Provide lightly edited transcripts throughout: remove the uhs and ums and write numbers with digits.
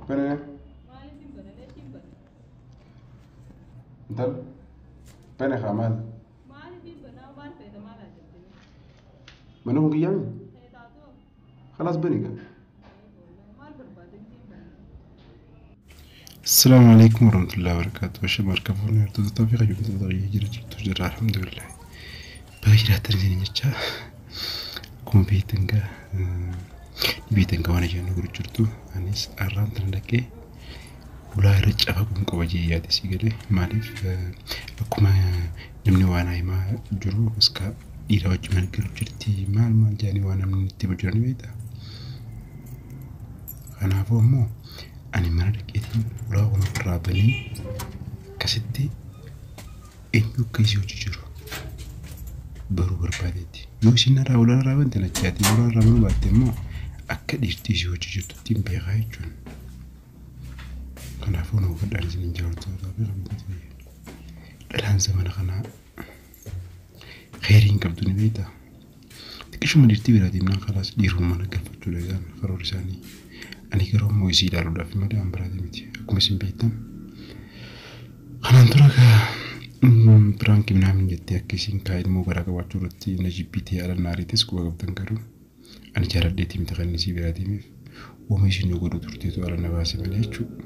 Bane. Intal. Bane haa maal? Mana kun kiyyaami? Khalaas bani gaa. السلام عليكم ورحمة الله وبركاته. شباب كفوني ارتدى توفيق جبت تغيير جرى جرى الحمد لله. Baay'ee isin jecha akkuma beektan gaa beektan gaa waan ijaan nu jirtu anis arraan tana dhaqee ulaa irra cafaquun qaba jee yaade si galee maaliif akkuma namni waan himaa jiru iska dhiira wajjin argamu jirti maal maal jedhanii waan namni itti himu jiran beektaa. Kanaafuu ammoo ani mana dhaqeetiin ulaa kun ofirraa banee akkasitti eenyu akka isii hojii jiru baruu barbaadeetti. Yoo isin irraa ulaa irraa bante nachaatii ulaa irraa banuu baatte immoo akka dhiirti isii hojii jirtutti hin beekaa jechuudha. Kanaafuu nu hubadhaan isin hin jaallattoota fi kabajamtoota dhalaan zamana kanaa kheyrii hin qabdu ni beektaa. Xiqqishuma dhiirtii biraa deemnaan khalaas dhiiruma mana galfachuudha isaan karoora isaanii. Ani garuu immoo isii ilaaluudhaaf malee waan biraatii miti. Akkuma isin beektan. Kanaan dura gaa biraan minaamin jettee akka isin kaa'e immoo garaa qabaachuu irratti na jibbitee ala naariitis quba qabdan garuu ani jaaladheetii miti kan isii biraa deemeef uuma isin nu godhu turteetu ala na baase malee jechuudha.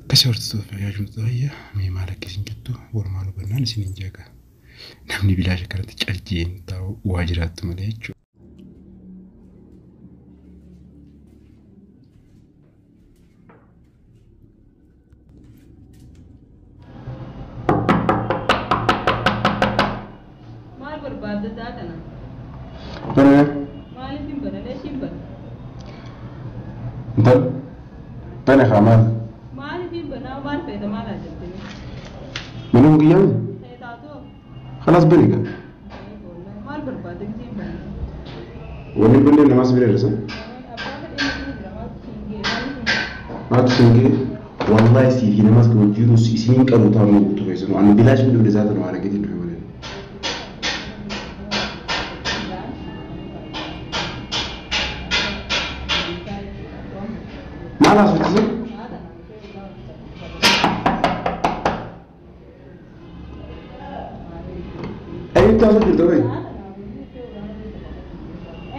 Akkasii horsiisuuf tajaajiltoota fayyaa mee maal akka isin jettu walumaa hubannaan isin hin jaaga. Namni bilaasha kanatti caljeen taa'u waa jiraattu malee jechuudha. Maal barbaadda isaa kana? Bane. Maaliif hin banane ishiin bana? Intal. Bane haa maal? Maaliif hin banaa maal feeta maal ajajjanii? Mana kun kiyyaami? Taatoo Khalaas bani gaa. maal barbaadda gisee hin banne? Wanni kunneen namaas bira irra Abbaa fedhee ni jira maaltu siin ga'e maaliif hin banne? Maaltu siin ga'e? Wallahi sii fi namaas kan hojii isiniin qabu taa'u guutuu keessanuu ani bilaash hin dhufne isaa tana waan argeetiin dhufe malee. Maal haasofsiise? Eenyutti haasoo jirta wayii?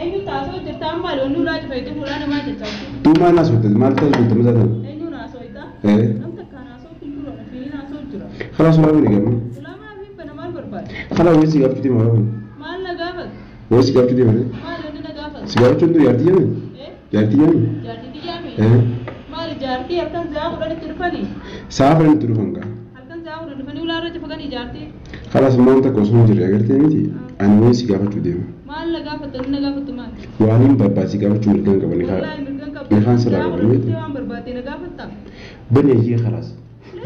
Eenyu taasoo jirta amma loonii ulaa cufeetu fuula namaa jechaa Tuu maal haasofte? Maal taasoo jirta masaa tana? Eenyu naasoo ita? Ee. Namta akkaan fuuldura fiin naasoo jira. Khalaas ulaa bani gaama. Ulaa maaf hin bana maal barbaade? Khalaas wayii si gaafachuu deema ulaa bani. Maal na gaafata? Wayii si gaafachuu deema. Maal inni na gaafata? Si gaafachuun tu jaartii yaami? Jaartii yaami? Jaartii xiyyaami? Ee. Maal jaartii halkan sa'a 10tti dhufanii? Sa'a 4tti dhufan gaa. Halkan sa'a 10 dhufanii ulaarra cufaqanii jaartii? Khalaas maan takka osoo hin jirre agartee miti ani wayii si gaafachuu deema. Maal na gaafata inni na gaafatu maal? Waan hin barbaade si gaafachuu mirgaan qabani haa. Wallaahi mirgan qabdu. Ni kaan sirraa Sa'a qaban 10 miti. dhuftee waan barbaadde na gaafatta? Bani ayyee khalaas.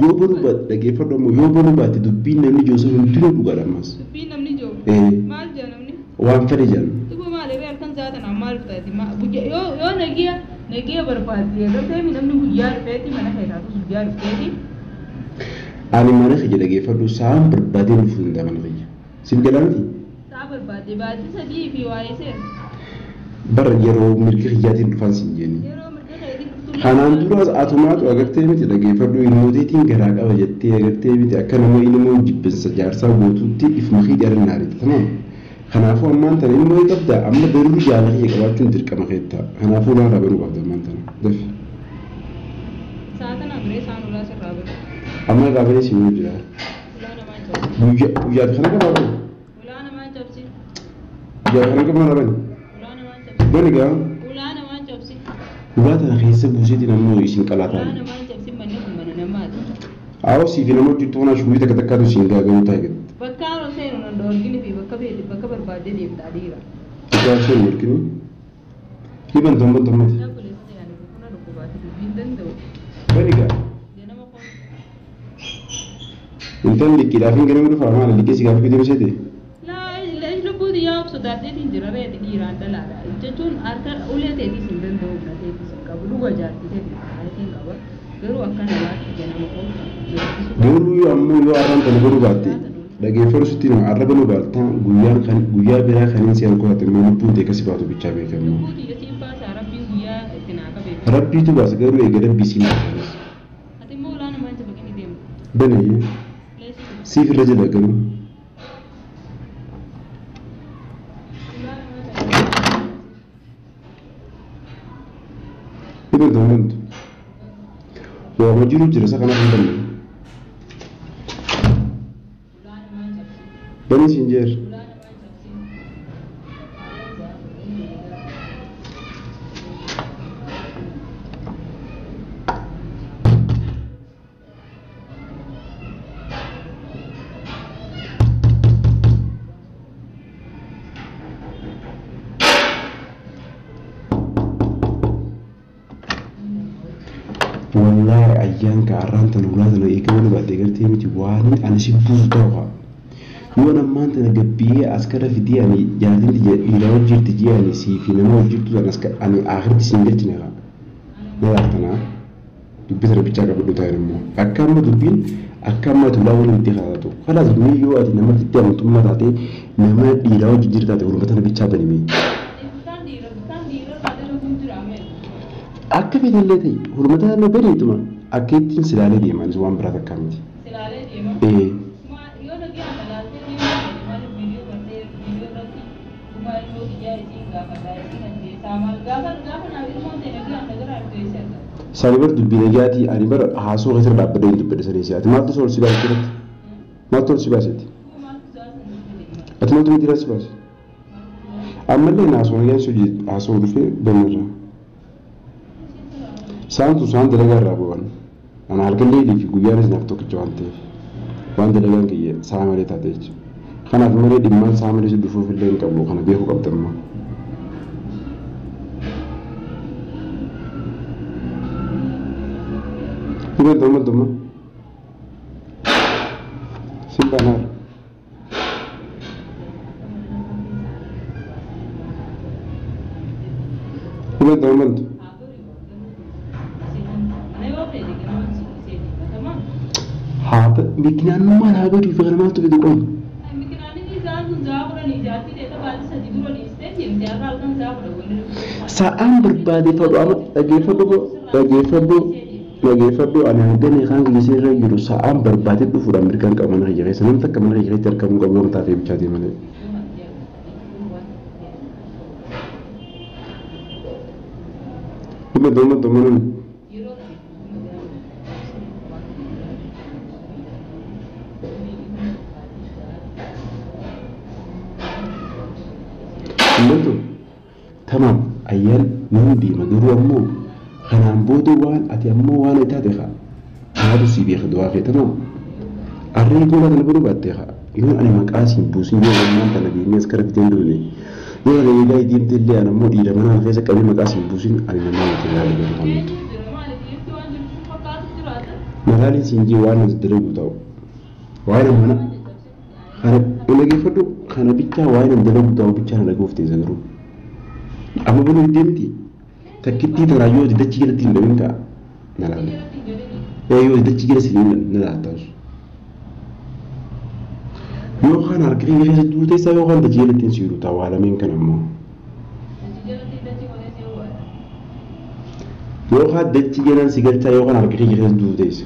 Yoo banuu baate dhaggeeffadhu ammoo yoo banuu baate dubbiin namni jiru sun hundinuu dhugaadha ammas. Dubbiin namni jiru. Ee. Maal jaa namni? Waan fedhe jedhan. Duba maal irree halkan sa'a tanaan maal dhuftaati? Yoo yoo nagiya nagiya barbaadde agartee namni guyyaa dhufeeti mana keessaatu guyyaa dhufeeti. Ani mana kiyya dhaggeeffadhu sa'aan barbaadeen dhufuu danda'a mana kiyya. Siif galaa miti? Sa'a barbaadde baatii sadii fi waa'ee seera. Bara yeroo mirga kiyyaatiin dhufan siin jeeni. Yeroo mirga keetiin dhuftu. Kanaan duras atumaatu agartee miti dhaggeeffadhu ilmooteetiin garaa qaba jettee agartee miti akka nama ilmoo jibbinsa jaarsaa gootuutti ifuma kee jaarannaa ariita tamaam. Kanaafuu ammaan tana ilmoo qabda amma garuu jaala kiyya qabaachuun dirqama keetta. Kanaafuu ulaa irraa banuu qabda ammaan tana. Dafi. Sa'a tanaan biree isaan ulaa sirraa banu. Amma irraa banee siin jira. Ulaa namaan cabsi. Guyyaa guyyaa kana qabaa bani. Ulaa namaan cabsi. Guyyaa kana qabaa irraa bani. Ulaa namaan cabsi. Bani gaa. Ulaa namaan cabsi. Ulaa tana keessa buuseetiin ammoo isin qalaataa. Ulaa namaan cabsi manni kun mana namaati. Awoo siif nama hojjettu kana shugurii takka takkaatu siin gaagamuu taa'e. Bakka haaroo seenu nan dhoorgini fi bakka beeti bakka barbaadde deemtaa dhiira. Bakka seenu dorgini. Ni bantoon bantoon mati. Obboleessa yaani kuna dhukkubaati dubbiin danda'u. Bani gaa. Ganama koo. Intalli liqiidhaaf hin ganama dhufaa maali liqii si gaafachuu deemseeti? Laa lubbuu xiyyaa of sodaadheetiin jira reeti dhiiraan dhalaadha. Jechuun harka ulee teetiis hin danda'u humna teetiis hin qabu dhuga jaartii teetiis hin qaba. Garuu akka namaatti ganama koo. Garuu yoo ammoo yoo arraan kana godhuu baatte dhageeffadhu sitti hima arra banuu baattaa guyyaan kan guyyaa biraa kaniin si harkoo haate immoo lubbuun ta'e kasi baatu bichaa beekamu. Lubbuu xiyya siin baasaa rabbiin guyyaa itti naa qabee. Rabbiitu baasa garuu eega rabbii siin baasa. Ati immoo ulaa namaa hin cabaqini deemu. Banee siif irra jala garuu. Ulaa namaa cabaqini. Dhibantu himantu. Waama jiru jira isa kanaaf hin banne. Ulaa namaa hin cabsin. Banii siin jeer. Ulaa namaa hin cabsin. Wallaahi ayyaan ka har'aan tana ulaa tana eegamuu baatte gartee miti waan ani si buusu ta'u haa. Yoon ammaan tana gabbiyee as kara fidee ani jaartiin tiyya dhiiraa hojjetti jee ani sii fi nama hojjettu sana as ani akhirti siin galchine haa. Na laaftanaa dubbii sana bichaa qabadhu ta'an immoo akka amma dubbiin akka amma ati ulaa waliin itti haasatu. Kalaas mee yoo ati nama fitti amantummaa taate nama dhiiraa hojii jira taate waluma tana bichaa banime. Bittaan dhiira bittaan dhiira taatee dhuguu jira amee. Akka fedhallee ta'e waluma tana bareeduma akka ittiin silaalee deemanis waan biraa takkaa miti. Silaalee deema. Ee. Yoo dhagee amalaaltee deemu maaliif viidiyoo bartee viidiyoo irratti gumaa ilmoo kiyyaa isiin gaafata isiin ajjeesaa maal gaafa gaafa naaf ilmoon ta'e dhagee amma gara argee argata. Sani bar dubbii nagaatii ani bar haasoo keessa dhaabbadee hin dubbadhe sanii si ati maaltu sool si baase irratti maaltu ol si baasetti Maaltu zaasa nuti ati maaltu miti si baase ammallee haasoo nagaan si haasoo dhufee banarra saantu saan dalagaa irraa bu'an ana halkan leelii fi guyyaanis naaf tokkicha waan ta'eef waan dalagaan kiyya saa malee taate jecha kanaaf malee dhimmaan saa malee si dhufuuf illee hin qabu kana beekuu qabda ammoo. Himantu himantu amma sin baanaara. Himantu himantu. Haa mikinaan haa baduu fi kana maaltu fide qoon. Sa'aan barbaade fadhu amma dhageeffadhu dhageeffadhu dhageeffadhu ani hangana kaan kiyya irra jiru sa'aan barbaade dhufuudhaan mirgaan qaba mana kiyya keessa namni takka mana kiyya keessatti argamuu qabu yoo taatee bichaatee malee. Himantu himantu manuun. Himantu tamaam ayyaan nan deema garuu ammoo kanaan booda waan ati ammoo waan taate haa haadhu sii beeka du'aa kee tamaam arree goolaa kana baruu baatte haa yoon ani maqaa siin buusin yoo ammaan tana deemee as kara fiteen duune yoo ani eegaa deemte illee ani ammoo dhiira manaan keessa qabee maqaa siin buusin ani namaa miti ilaalu garuu kan miti. Magaaliin siin jee waan nuti dalagu ta'u waa'ee mana kana dhageeffadhu kana bichaa waa'ee nan dalagu ta'u bichaa na dhagahuuf teessa garuu. Amma bunni deemti takkittii tanaa yoo dachii jalatti hin dhabin ka'a na laala. Ee yoo dachii jala si na laattaasu. Yookaan harka kee keessa duutee isaa yookaan dachii jalatti hin siiru ta'a waa lameen kan ammoo. Yookaan dachii jalaan si galchaa yookaan harka kee keessa duutee isa.